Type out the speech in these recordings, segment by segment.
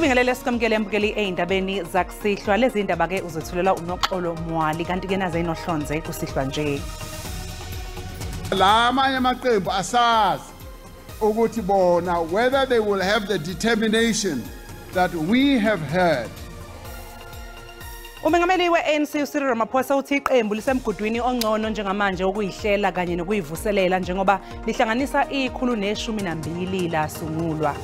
Sikubingelele sikamukele embukeli ey'ndabeni zakusihlwa. Lezi ndaba ke uzothulela uNoxolo Mwali kanti ke naze inohlonze kusihlwa nje. La amanye amaqembu asazi ukuthi bona whether they will have the determination that we have heard. Umengameli we-ANC uCyril Ramaphosa uthi iqembu lisemgudwini ongcono njengamanje ukuyihlela kanye nokuyivuselela njengoba lihlanganisa 112 lasungulwa.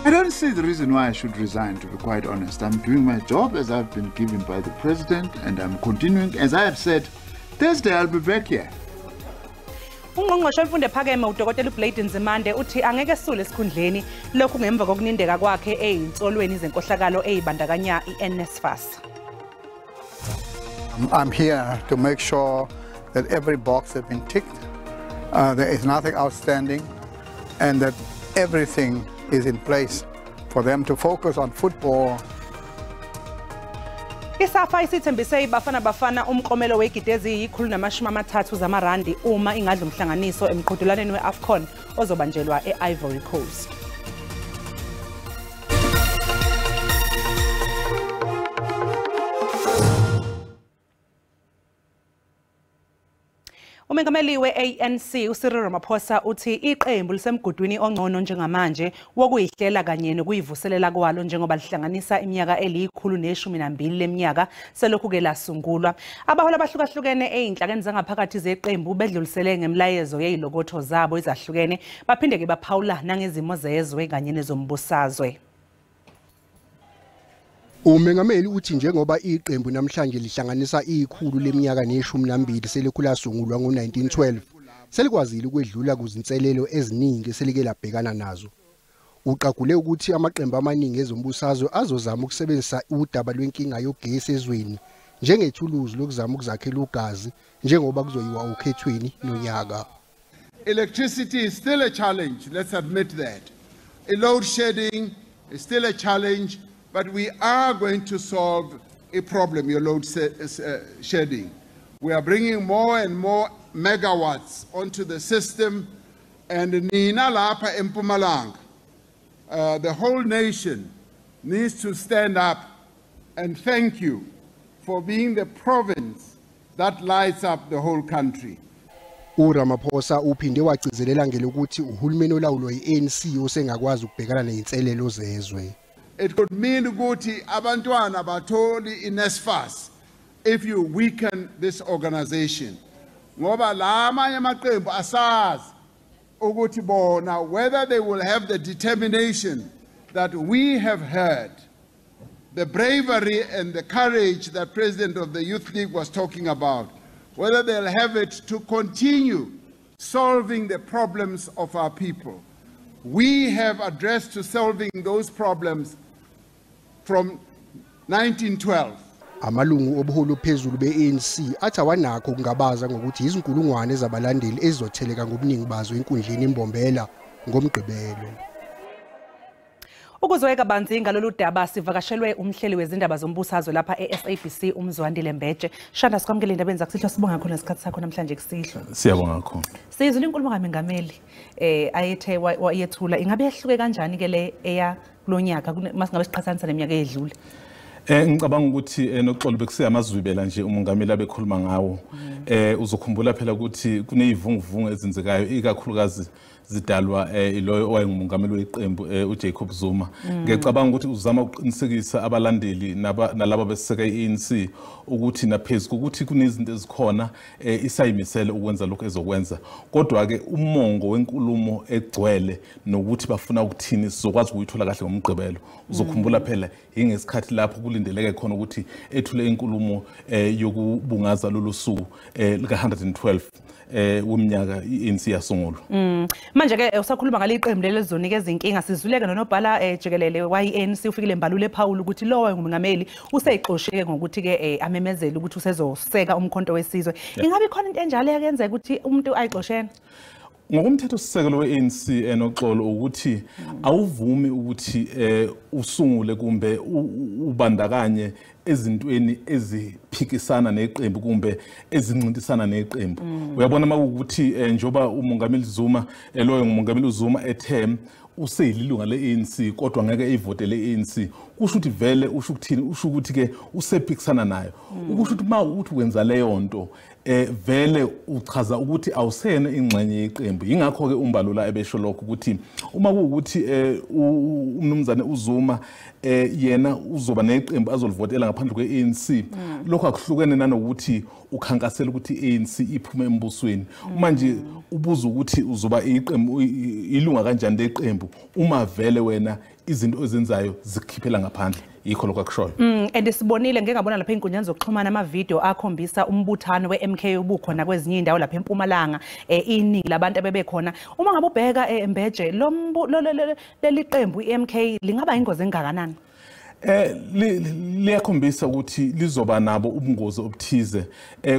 I don't see the reason why I should resign, to be quite honest. I'm doing my job as I've been given by the president, and I'm continuing. As I have said, Thursday I'll be back here. Ungqongqoshe wemfundo ephakeme uDokotela uBlade Nzimande uthi angeke esule esikhundleni lokhu ngemva kokunindeka kwakhe eyinsolweni zenkohlakalo eyibandakanya iNSFAS. I'm here to make sure that every box has been ticked, there is nothing outstanding, and that everything is in place for them to focus on football. ISAFA isithembise iBafana Bafana umklomelo wegidi eziyi-130 zamarandi uma ingadla umhlanganiso emqhudelwaneni we-AFCON ozobanjelwa e-Ivory Coast. Umengameli we-ANC uCyril Ramaphosa uthi iqembu lisemgudwini ongcono njengamanje wokuyihlela kanye nokuyivuselela kwalo njengoba lihlanganisa iminyaka eli-112 leminyaka selokhu ke lasungulwa. Abaholi abahlukahlukene ey'nhlakeni zangaphakathi zeqembu bedlulisele ngemlayezo yey'lokotho zabo ezahlukene, baphinde ke baphawula nangezimo zezwe kanye nezombusazwe. Umengameli uthi njengoba iqembu namhlanje lihlanganisa 112 selokhu lasungulwa ngo-1912 selikwazile ukwedlula kuzinselelo eziningi selike labhekana nazo. Uqagule ukuthi amaqembu amaningi ezombusazwe azozama ukusebenzisa udaba lwenkinga yogesi ezweni njengethuluzi lokuzama ukuzakhela ugazi njengoba kuzoyiwa okhethweni nonyaka. Electricity is still a challenge, let's admit that. Load shedding is still a challenge. But we are going to solve a problem, your load shedding. We are bringing more and more megawatts onto the system, and nina lapha eMpumalanga, the whole nation needs to stand up and thank you for being the province that lights up the whole country. uRamaphosa uphinde wagcizelela ngelokuthi uhulumeni olawulwa yi-ANC osengakwazi ukubhekana nezinselelo zezwe. It could mean ukuthi abantwana batholi iNSFAS if you weaken this organization. Ngoba la amanye amaqembu asazi ukuthi bona whether they will have the determination that we have heard, the bravery and the courage that President of the Youth League was talking about, whether they'll have it to continue solving the problems of our people. We have addressed to solving those problems from 1912. Amalungu obuholi phezulu be-ANC athi awanakho ukungabaza ngokuthi izinkulungwane zabalandeli ezizotheleka ngobuningi bazo enkundleni iMbombela ngoMgqibelo. Ukuzweka kabanzi ngalolu daba sivakashelwe umhleli wezindaba zombusazwe lapha e-SABC uMzwandile Mbeje. Shanda, sikwamukele indabeni zakusihlwa, sibonga kakhulu ngesikhathi sakho namhlanje kusihlwa. Siyabonga kakhulu. Sizwile inkulumo kaMengameli ayethe wayethula, ingabe yahluke kanjani ke le eya kulonyaka masingabe siqhathanisa neminyaka eyedlule? Ngicabanga ukuthi Noxolo bekuseyamazwibela nje umongameli abekhuluma ngawo. Uzokhumbula phela ukuthi kuneyivunguvungu ezenzekayo ikakhulukazi zidalwa iloyo owayengumongameli weqembu uJacob Zuma. Ngiyacabanga ukuthi uzama ukuqinisekisa abalandeli nalabo beseka iANC ukuthi naphezulu ukuthi kunezinto ezikhona isayimisele ukwenza lokho ezokwenza. Kodwa ke umongo wenkulumo egcwele nokuthi bafuna ukuthini sizokwazi ukuyithola kahle ngoMgqibelo. Uzokhumbula phela ingesikhathi lapho kulindeleke khona ukuthi ethule inkulumo yokubungaza lolu suku lika 112 weminyaka iANC yasungulwa. Manje ke usakhuluma ngale iqembu leli lizonikeza inkinga, sizuleke nonobhala jikelele wa-ANC ufikile Mbalule Paul ukuthi lowo ngumengameli useyixosheke ngokuthi ke amemezele ukuthi usezoseka umkhonto wesizwe. Ingabe ikhona into enjalo eyakenzeka ukuthi umuntu ayixoshene? Ngokomthetho sisekelo we-ANC enoxolo ukuthi awuvumi ukuthi usungule kumbe ubandakanye ezintweni eziphikisana neqembu kumbe ezincintisana neqembu. Uyabona makuthi njoba uMongameli Zuma loyo nguMongameli Zuma ethe useyilunga le-ANC kodwa ngeke ivote le-ANC, kusho ukuthi vele usho ukuthini? Usho ukuthi ke usephikisana nayo. Ukusho ukuthi uma uthi wenza leyo nto vele uchaza ukuthi awusena ingxenye yeqembu. Ingakho ke uMbalula ebesho lokho ukuthi uma kuwukuthi umnumzane uZuma yena uzoba neqembu azolivotela ngaphandle kwe-ANC, lokho akuhlukene nanokuthi ukhankasela ukuthi i-ANC iphume embusweni. Manje ubuza ukuthi uzoba iqembu ilunga kanjani leqembu uma vele wena izinto ozenzayo zikukhiphela ngaphandle. Yikho lokho akushoyo. And sibonile, ngeke ngabona lapha ey'nkundleni zokuxhumana amavidiyo akhombisa umbuthano we-MK ubukhona kwezinye iy'ndawo lapha eMpumalanga, iningi labantu abebekhona. Uma ngabe ubheka Mbeje, leli qembu i-MK lingaba ingozi engakanani? Liyakhombisa ukuthi lizoba nabo ubungozi obuthize,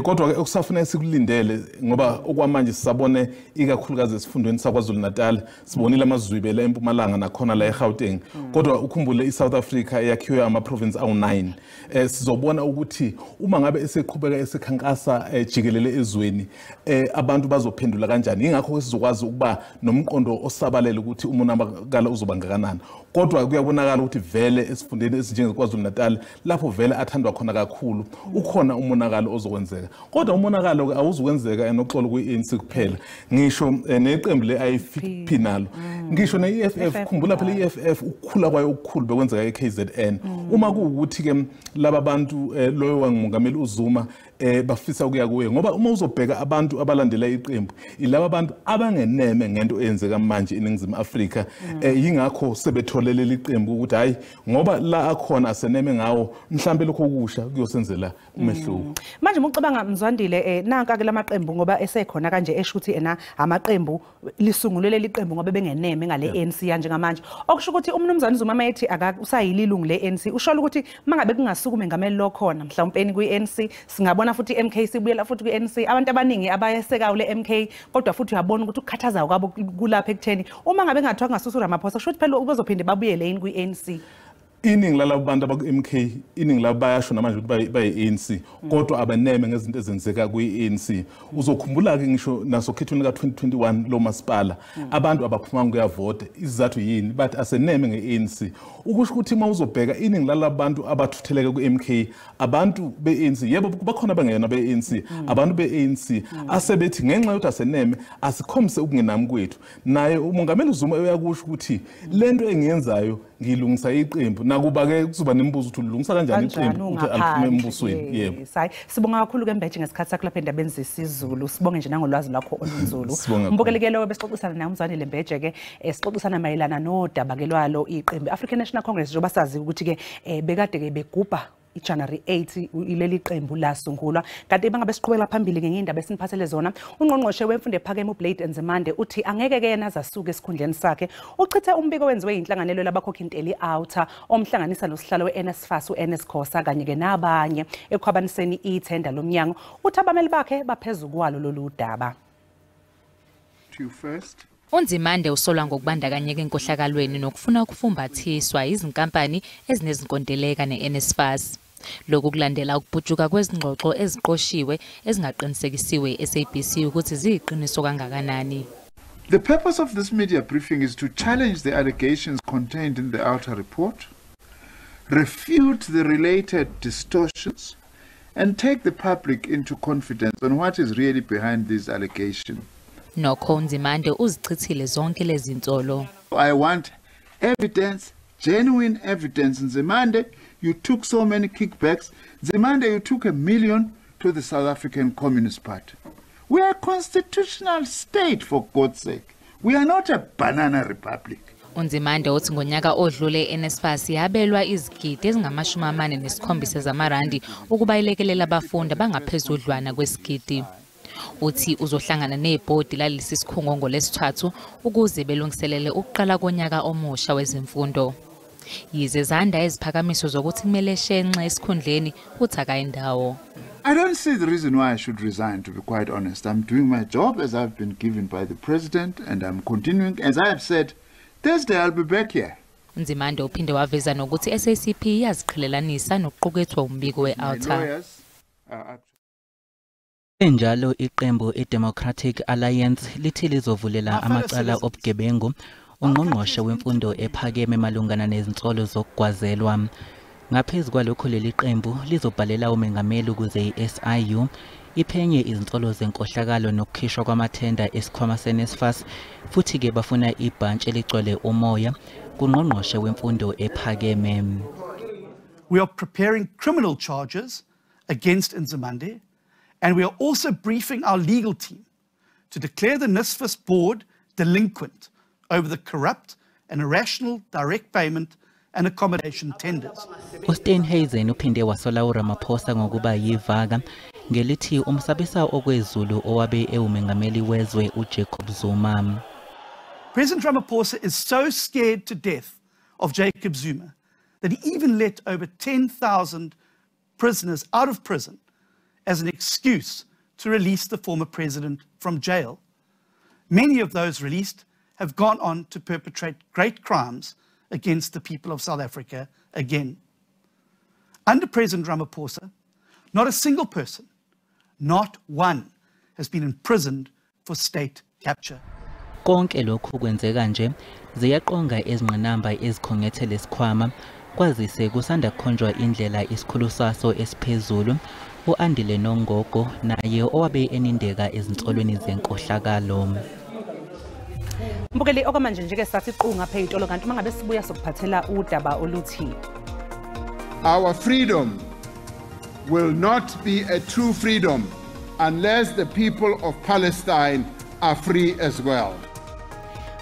kodwa ke okusafuneka sikulindele, ngoba okwamanje sisabone ikakhulukazi esifundweni saKwaZulu Natal, sibonile amazwibela eMpumalanga nakhona la eGauteng. Kodwa ukhumbule iSouth Africa yakhiwe ama province awu9. Sizobona ukuthi uma ngabe eseqhubeka esekhankasa jikelele ezweni, abantu bazophendula kanjani. Ingakho ke sizokwazi ukuba nomqondo osabalele ukuthi umonakalo uzoba ngakanani. Kodwa kuyabonakala ukuthi vele esifundeni esinjengeKwaZulu Natal, lapho vele athandwa khona kakhulu, ukhona umonakalo ozokwenzeka. Kodwa umonakalo ke awuzukwenzeka enoxolo kwi-ANC kuphela, ngisho neqembu le-IFP nalo, ngisho ne-EFF. Khumbula phela i-EFF ukukhula kwayo okukhulu bekwenzeka e-KZN. Uma kuwukuthi ke laba bantu loyo wangumongameli uZuma bafisa ukuya kuye, ngoba uma uzobheka abantu abalandela iqembu ilaba bantu abangeneme ngento eyenzeka manje eNingizimu Afrika. Yingakho sebetholele iqembu ukuthi hayi, ngoba la akhona aseneme ngawo, mhlambe lokho okusha kuyosenzela umehluko. Manje uma ucabanga, Mzwandile, nanka ke lamaqembu ngoba esekhona kanje, esho ukuthi ena amaqembu lisungulwe leli qembu ngoba bengeneme ngale ANC yanjengamanje, okusho ukuthi umnumzane Zuma mayethi usayile ilungu le-ANC, usho ukuthi mangabe kungasuka umengameli lokhona mhlawumpeni kwi-ANC, singabona futhi i-MK sibuyela futhi kwi-ANC. Abantu abaningi abayesekayo le MK, kodwa futhi uyabona ukuthi ukukhathaza kwabo kulapha ekutheni uma ngabe ngathiwa kungasusa uRamaphosa, kusho ukuthi phela ubezophinde babuyele yini kwi-ANC? Iningi lalabo bantu abaku-MK, iningi labo bayasho namanje ukuthi bayi-ANC, kodwa abaneme ngezinto ezenzeka kwi-ANC. Uzokhumbula-ke ngisho nasokhethweni ka-2021 lo masipala, abantu abaphumanga kuyavota. Isizathu yini? Bathi aseneme nge-ANC. Ukusho ukuthi uma uzobheka iningi lalabo bantu abathutheleke ku-MK, abantu be-ANC. Yebo, bakhona abangeyona be-ANC, abantu be-ANC asebethi ngenxa yokuthi aseneme, asikhombise ukungenami kwethu. Naye umongameli uZuma uyakusho ukuthi lento engiyenzayo ngilungisa iqembu, nakuba-ke kuzoba nemibuzo ukuthi ulungisa kanjani iqembu ukuthi aliphume embusweni. Yebo. Yes, hayi, sibonga kakhulu ke Mbeje ngesikhathi sakho lapha endabeni zesiZulu. Sibonge nje nangolwazi lwakho olunzulu. Sibonga kakhulu. Mbukeli lo besixoxisana naye uMzwandile Mbeje ke, sixoxisana mayelana nodaba ke lwalo iqembu African National Congress, njengoba sazi ukuthi ke bekade ke begubha iJanuary 8 ileli qembu lasungulwa. Kanti bangabe siqhubekela phambili ngenye indaba esiniphathele zona, ungqongqoshe wemfundo ephakeme uBlade Nzimande uthi angeke ke yena azasuke esikhundleni sakhe. Uchithe umbiko wenziwe inhlanganelo labakhokhi-ntela i-OUTA, omhlanganisa nosihlalo we-NSFAS u-Ernest Khosa kanye ke nabanye ekukhwabaniseni ithenda lomnyango. Uthi abameli bakhe baphezu kwalo lolu daba. To you first. UNzimande usolwa ngokubandakanyeka enkohlakalweni nokufuna ukufumbathiswa izinkampani ezinezinkontileka ne-NSFAS. Lokhu kulandela ukuputshuka kwezingxoxo eziqoshiwe ezingaqinisekisiwe i-SABC ukuthi ziyiqiniso kangakanani. The purpose of this media briefing is to challenge the allegations contained in the OUTA report, refute the related distortions, and take the public into confidence on what is really behind these allegations. Nokho uNzimande uzichithile zonke lezi zinsolo. I want evidence, genuine evidence. Nzimande, you took so many kickbacks. Nzimande, you took 1 million to the South African Communist Party. We are a constitutional state, for God's sake. We are not a banana republic. UNzimande uthi ngonyaka odlule iNSFAS yabelwa izigidi ezingama-47 zamarandi ukuba ilekelele abafundi abangaphezudlwana kwesigidi. Uthi uzohlangana nebhodi lalesi sikhungo ngolesithathu ukuze belungiselele ukuqala konyaka omusha wezemfundo. Yize zanda iziphakamiso zokuthi kumele shenxe esikhundleni, uthi akayindawo. I don't see the reason why I should resign, to be quite honest. I'm doing my job as I've been given by the president, and I'm continuing. As I have said, Thursday I'll be back here. Nzimande uphinde waveza nokuthi SACP iyaziqhelelanisa nokuqukethwa umbiko My we-Outa. Lawyers are up Enjalo iqembu iDemocratic Alliance lithi lizovulela amacala obugebengu ungqongqoshe wemfundo ephakeme malungana nezinsolo zokugwazelwa. Ngaphezu kwalokho leli qembu lizobhalela umengameli ukuze i-SIU iphenye izinsolo zenkohlakalo nokukhishwa kwamathenda esikhwama seNSFAS, futhi-ke bafuna ibhantshi eligcwele umoya kungqongqoshe wemfundo ephakeme. We are preparing criminal charges against Nzimande, and we are also briefing our legal team to declare the NSFAS board delinquent over the corrupt and irrational direct payment and accommodation tenders. uSteenhuisen uphinde wasola uRamaphosa ngokuba yivaka ngelithi umsabisa okwezulu owabe ewumengameli wezwe uJacob Zuma. President Ramaphosa is so scared to death of Jacob Zuma that he even let over 10,000 prisoners out of prison as an excuse to release the former president from jail. Many of those released have gone on to perpetrate great crimes against the people of South Africa again. Under President Ramaphosa, not a single person, not one, has been imprisoned for state capture. Konke lokhu kwenzeka nje ziyaqonga izingqinamba ezikhungethe lesikhwama, kwazise kusanda kukhonjwa indlela isikhulu saso esiphezulu uAndile Nongogo naye owabe enindeka ezinsolweni zenkohlakalo. Mbukeli, okwamanje nje-ke sathi qu ngapha ey'tolo, kanti uma ngabe sibuya sokuphathela udaba oluthi Our freedom will not be a true freedom unless the people of Palestine are free as well.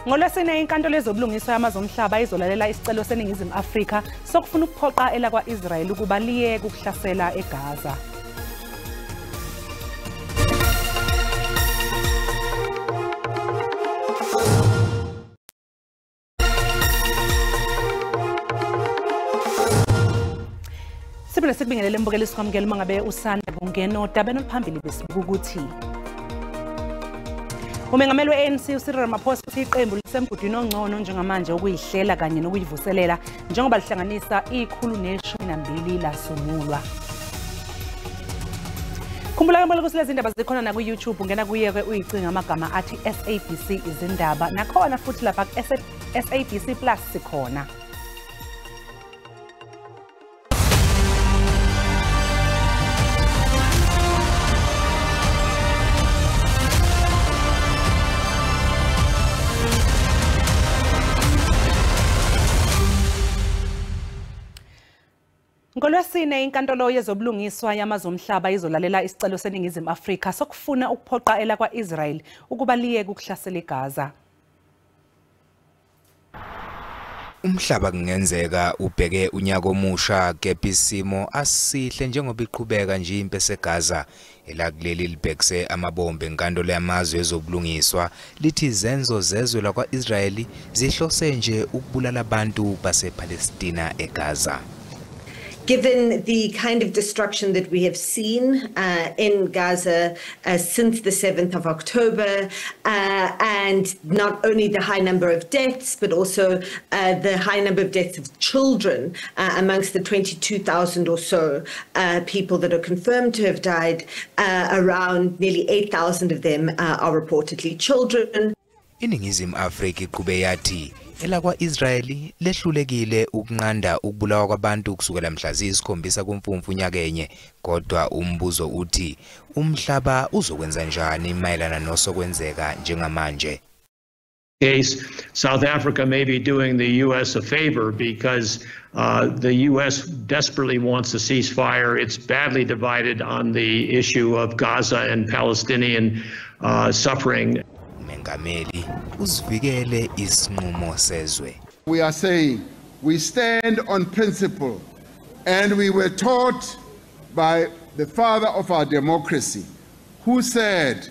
NgoLwesine inkantolo yezobulungiswa yamazwe omhlaba izolalela isicelo seNingizimu Afrika sokufuna ukuphoqa elakwa-Israyeli ukuba liyeke ukuhlasela eGaza. Siphinde sikubingelele mbukeli, sikwamukele uma ngabe usanda kungena odabeni oluphambili. Besibuka ukuthi umengameli we-ANC uCyril Ramaphosa uthi iqembu lisemgudwini ongcono njengamanje ukuyihlela kanye nokuyivuselela njengoba lihlanganisa 112 lasungulwa. Khumbula ke ukuthi lezi ndaba zikhona naku-YouTube, ungena kuye-ke uyicinga amagama athi SABC izindaba, nakhona futhi lapha ku-SABC Plus sikhona. NgoLwesine inkantolo yezobulungiswa yamazwe omhlaba izolalela isicelo seNingizimu Afrika sokufuna ukuphoqa elakwa-Israel ukuba liyeke ukuhlasela iGaza. Umhlaba kungenzeka ubheke unyaka omusha, kepha isimo asihle njengoba iqhubeka nje impi eseGaza. Elakuleli libhekise amabombe enkantolo yamazwe ezobulungiswa, lithi izenzo zezwe lakwa-Israyeli zihlose nje ukubulala abantu basePalestina eGaza. Given the kind of destruction that we have seen in Gaza since the 7th of October, and not only the high number of deaths, but also the high number of deaths of children amongst the 22,000 or so people that are confirmed to have died, around nearly 8,000 of them are reportedly children. INingizimu Afrika iqhube yathi elakwa-Israyeli lehlulekile ukunqanda ukubulawa kwabantu kusukela mhla ziyisikhombisa kuMfumfu nyakenye, kodwa umbuzo uthi umhlaba uzokwenza njani mayelana nosokwenzeka njengamanje. Case, South Africa may be doing the U.S. a favor because the U.S. desperately wants a ceasefire. It's badly divided on the issue of Gaza and Palestinian suffering. Umengameli uzivikele isinqumo sezwe. We are saying we stand on principle, and we were taught by the father of our democracy, who said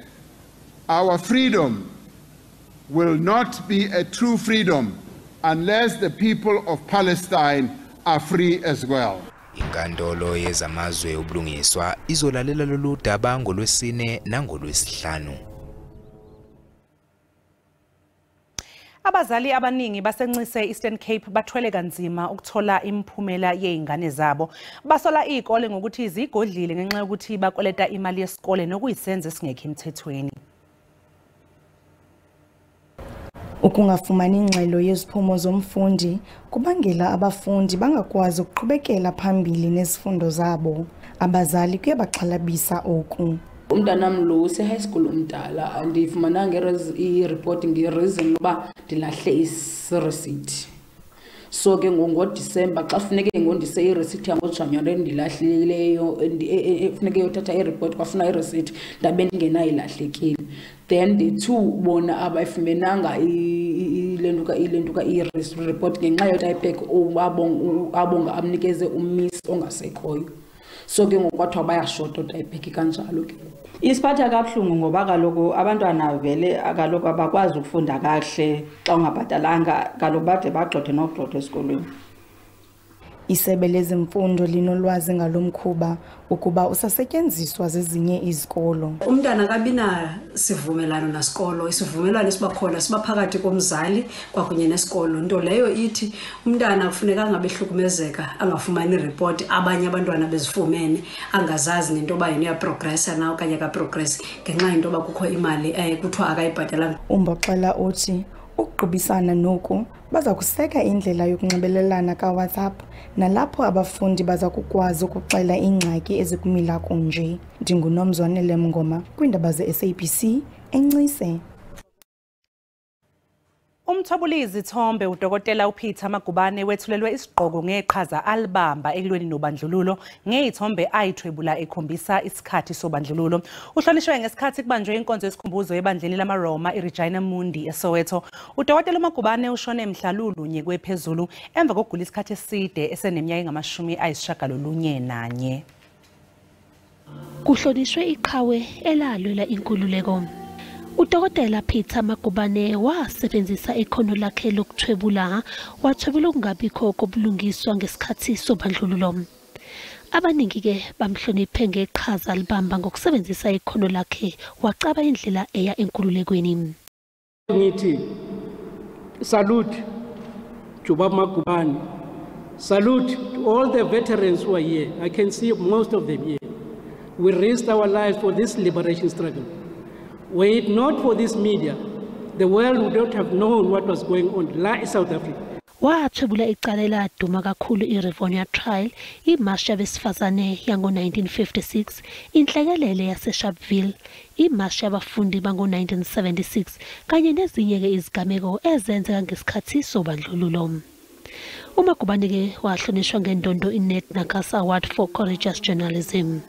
our freedom will not be a true freedom unless the people of Palestine are free as well. Inkantolo yezamazwe ubulungiswa izolalela lolu daba ngolwesine nangolwesihlanu. Abazali abaningi basencise Eastern Cape bathwele kanzima ukuthola imiphumela yezingane zabo. Basola izikole ngokuthi zigodlile ngenxa yokuthi bakweleta imali yesikole nokuyisenzo esingekho emthethweni. Ukungafumani ingxelo yeziphumo zomfundi kubangela abafundi bangakwazi ukuqhubekela phambili nezifundo zabo. Abazali kuyabaxhalabisa oku. Umntanam lo use-high school umdala, andiyifumananga i-report nge-reason yoba ndilahle i-receipt. So ke ngoDisemba xa funeke ngondise i-receipt yangoJanuwari endilahlileyo, funeke yothatha i-report kwafuna i-receipt ndabe ndingenayo ilahlekile. Then the two bona abayifumenanga ilentuka i-report ngenxa yotayipek abonga amnikeze umiss ongasekhoyo. So ke ngokwathiwa bayashota otayipeki kanjalo ke. Isiphatha kabuhlungu ngoba kaloku abantwana vele kaloku abakwazi ukufunda kakuhle xa ungabhatalanga, kaloku bade bagxothwe nokugxothwa esikolweni. Isebe lezemfundo linolwazi ngalo mkhuba ukuba usasetyenziswa zezinye izikolo. Umntana akabi nasivumelwano nasikolo, isivumelwano esiba khona siba phakathi komzali kwakunye nesikolo. Nto leyo ithi umntana kufuneka angabe ehlukumezeka, angafumani iripoti abanye abantwana bezifumene, angazazi nento yoba yena uyaprogresa na okanye akaprogresi ngenxa yento yoba kukho imali kuthiwa akayibhatalanga. Umboxela uthi ukuqubisana noku baza kuseka indlela yokunxibelelana kaWhatsApp nalapho abafundi baza kukwazi ukuxela iingxaki ezikumila kunje. NdinguNomzwanele Mngoma kwiindaba ze-SABC eNcise. Umthwebuli izithombe uDokotela uPeter Magubane wethulelwe isigqoko ngeqhaza alibamba ekulweni nobandlululo ngezithombe ayithwebula ekhombisa isikhathi sobandlululo. Uhlonishwe ngesikhathi kubanjwe inkonzo yesikhumbuzo ebandleni lamaRoma iRegina Mundi eSoweto. UDokotela Magubane ushone mhla lulunye kwephezulu emva kokugula isikhathi eside eseneminyaka engama-91. Kuhlonishwe iqhawe elalwela inkululeko. UDokotela Peter Magubane wasebenzisa ikhono lakhe lokuthwebula wathwebula ukungabikho kobulungiswa ngesikhathi sobandlululo. Abaningi-ke bamhloniphe ngeqhaza alibamba ngokusebenzisa ikhono lakhe wacaba indlela eya enkululekweni. Ngithi salute to Baba Magubane, salute to all the veterans who are here. I can see most of them here. We risked our lives for this liberation struggle. Were it not for this media, the world would not have known what was going on in South Africa. Wathwebula icala eladuma kakhulu iRivonia Trial, imashi yabesifazane yango-1956, inhlekelele yaseSharpeville, imashi yabafundi bango-1976 kanye nezinye-ke izigameko ezenzeka ngesikhathi sobandlululo. UMagubane-ke wahlonishwa ngendondo iNed Nakasa Award for Courageous Journalism.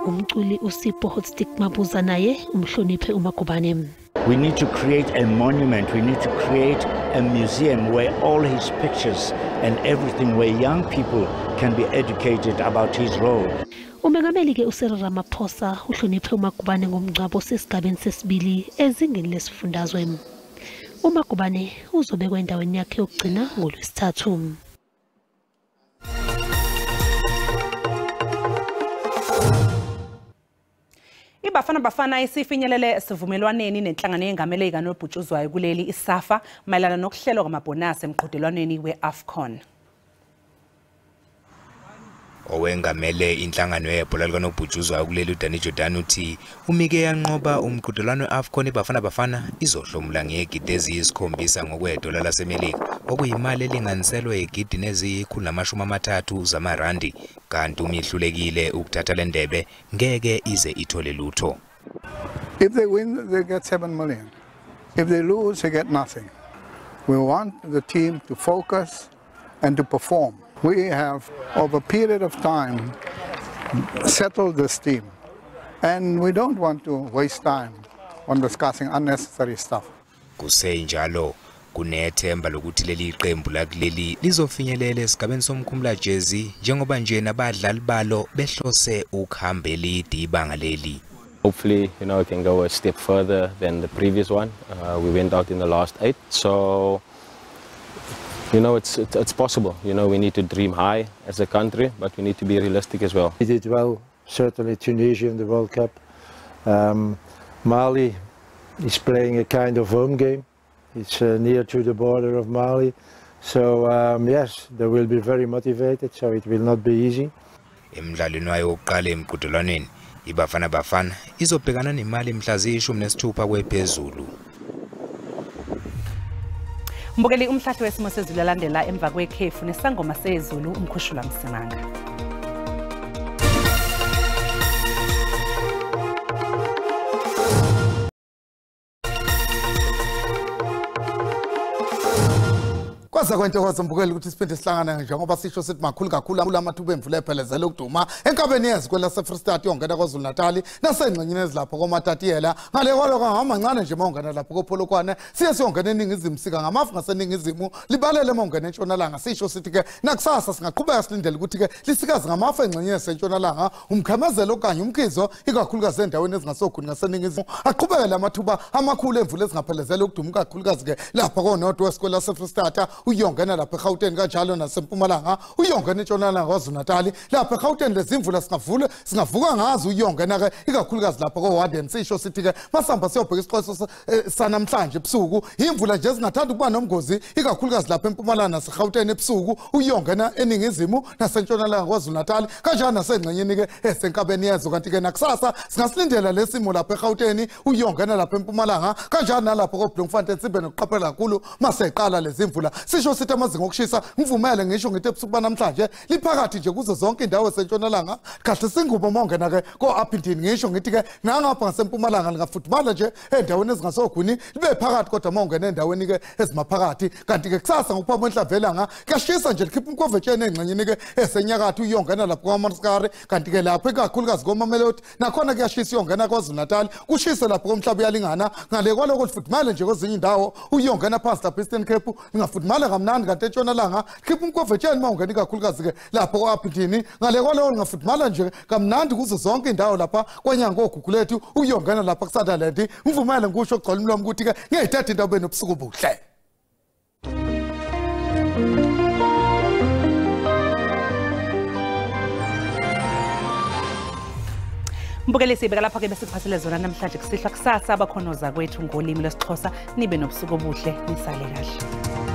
Umculi uSipho Hotstick Mabuza naye umhloniphe uMagubane. We need to create a monument, we need to create a museum where all his pictures and everything, where young people can be educated about his role. Umengameli ke uCyril Ramaphosa uhloniphe uMagubane ngomngcwabo sesigabeni sesibili ezingeni lesifundazwe. uMagubane uzobekwa endaweni yakhe yokugcina ngolwesithathu. IBafana Bafana isifinyelele esivumelwaneni nenhlangano yengamele ikanobhutshuzwayo kuleli iSAFA mayelana nokuhlelwa kwamabhonasi emqhudelwaneni we-AFCON. Owengamele inhlangano yebhola likanobhutshuzwayo kuleli uDanny Jordaan uthi umike yanqoba umqhudelwano we-AFCON iBafana Bafana izohlomula ngegidi eziyisikhombisa ngokwedola laseMelika, okuyimali elinganiselwe egidini eziyi-130 zamarandi, kanti uma ihlulekile ukuthatha le ndebe ngeke ize ithole lutho. If they win, they get 7 million. If they lose, they get nothing. We want the team to focus and to perform. We have, over a period of time, settled this team, and we don't want to waste time on discussing unnecessary stuff. Kusenjalo kunethemba lokuthi leli qembu lakuleli lizofinyelela esigabeni somkhumulajezi njengoba nje nabadlali balo behlose ukuhamba elide ibanga leli. Hopefully, you know, we can go a step further than the previous one. We went out in the last 8, so You know, it's possible. You know, we need to dream high as a country, but we need to be realistic as well. We did well, certainly Tunisia in the World Cup. Mali is playing a kind of home game. It's near to the border of Mali. So yes, they will be very motivated, so it will not be easy. Emdlalweni wayo wokuqala emqhudelwaneni, iBafana Bafana izobhekana neMali mhla ziyi-16 kwephezulu. Mbukeli, umhlahlo wesimo sezulu alandela emva kwekhefu nesangoma sezulu uMkhushula Msimanga. Kwaza kwentokozo mbukeli ukuthi siphinde sihlangane njengoba sisho sithi makhulu kakhulu amathuba emvula ephelezela ukuduma enkabeni yezwe lase-Free State yongena KwaZulu Natal nasengxenyeni ezilapho koMatatiyela ngale kwaloko ngamancane nje mawungena lapho koPolokwane siye siyongena eNingizimu sika ngamafu ngaseNingizimu libalele mawungena entshonalanga. Sisho sithi ke nakusasa singaqhubeka silindele ukuthi ke lisikazi ngamafu engxenyeni yasentshonalanga umkhamazelo okanye umkhizo ikakhulukazi endaweni ezingasokhuni ngaseNingizimu aqhubeke amathuba amakhulu emvula ezingaphelezela ukuduma kakhulukazi ke lapha ko-North West kwelase-Free State uyongena lapha eGauteng kanjalo nasempumalanga uyongena entshonalanga KwaZulu Natal lapha eGauteng lezimvula singavuka ngazo uyongena ke ikakhulukazi lapha koWarden. Sisho sithi ke masamba siyobheka isixwayiso sanamhlanje ebusuku imvula nje zingathanda ukuba nomgozi ikakhulukazi lapha empumalanga naseGauteng ebusuku uyongena eningizimu nasentshonalanga KwaZulu Natal kanjalo nasengxenyeni ke esenkabeni yezo. Kanti ke nakusasa singasilindela lesimo lapha eGauteng uyongena lapha empumalanga kanjalo nalapha koBloemfontein sibe nokuqaphela kakhulu maseqala lezimvula. Sisho sithi amazinga okushisa ngivumele ngisho ngithi ebusuku banamhlanje liphakathi nje kuzo zonke indawo esentshonalanga kahle singubo mongena ke ko-Upington ngisho ngithi ke nangapha ngasempumalanga lingafudumala nje endaweni ezingasogwini libe phakathi kodwa mongena endaweni ke ezimaphakathi. Kanti ke kusasa ngokuphuma enhlavelanga kuyashisa nje likhipha umkovetsheni engxenyeni ke esenyakatho uyongena lapho kwaMarskari kanti ke lapho ikakhulukazi koMamelodi nakhona kuyashisa uyongena KwaZulu Natal kushise lapho komhlaba uyalingana ngale kwaloko lifudumale nje kwezinye indawo uyongena phansi lapha Eastern Cape lingafudumala kamnandi kanti entshonalanga khipha umkovetsheni mawungena ikakhulukazi ke lapho ko-Upington ngale kwaloko lingafudumala nje kamnandi kuzo zonke indawo lapha kwanyanga koGugulethu uyongena lapha kuSutherland. Ngivumele ngisho ukugcola umlomo ukuthi ke ngiyayithatha into abe nobusuku obuhle. Mbukeli, sibeka lapha ke bese kuphathele zona namhlanje kusihlwa kusasa abakhonoza kwethu ngolimi lwesiXhosa. Nibe nobusuku obuhle, nisale kahle.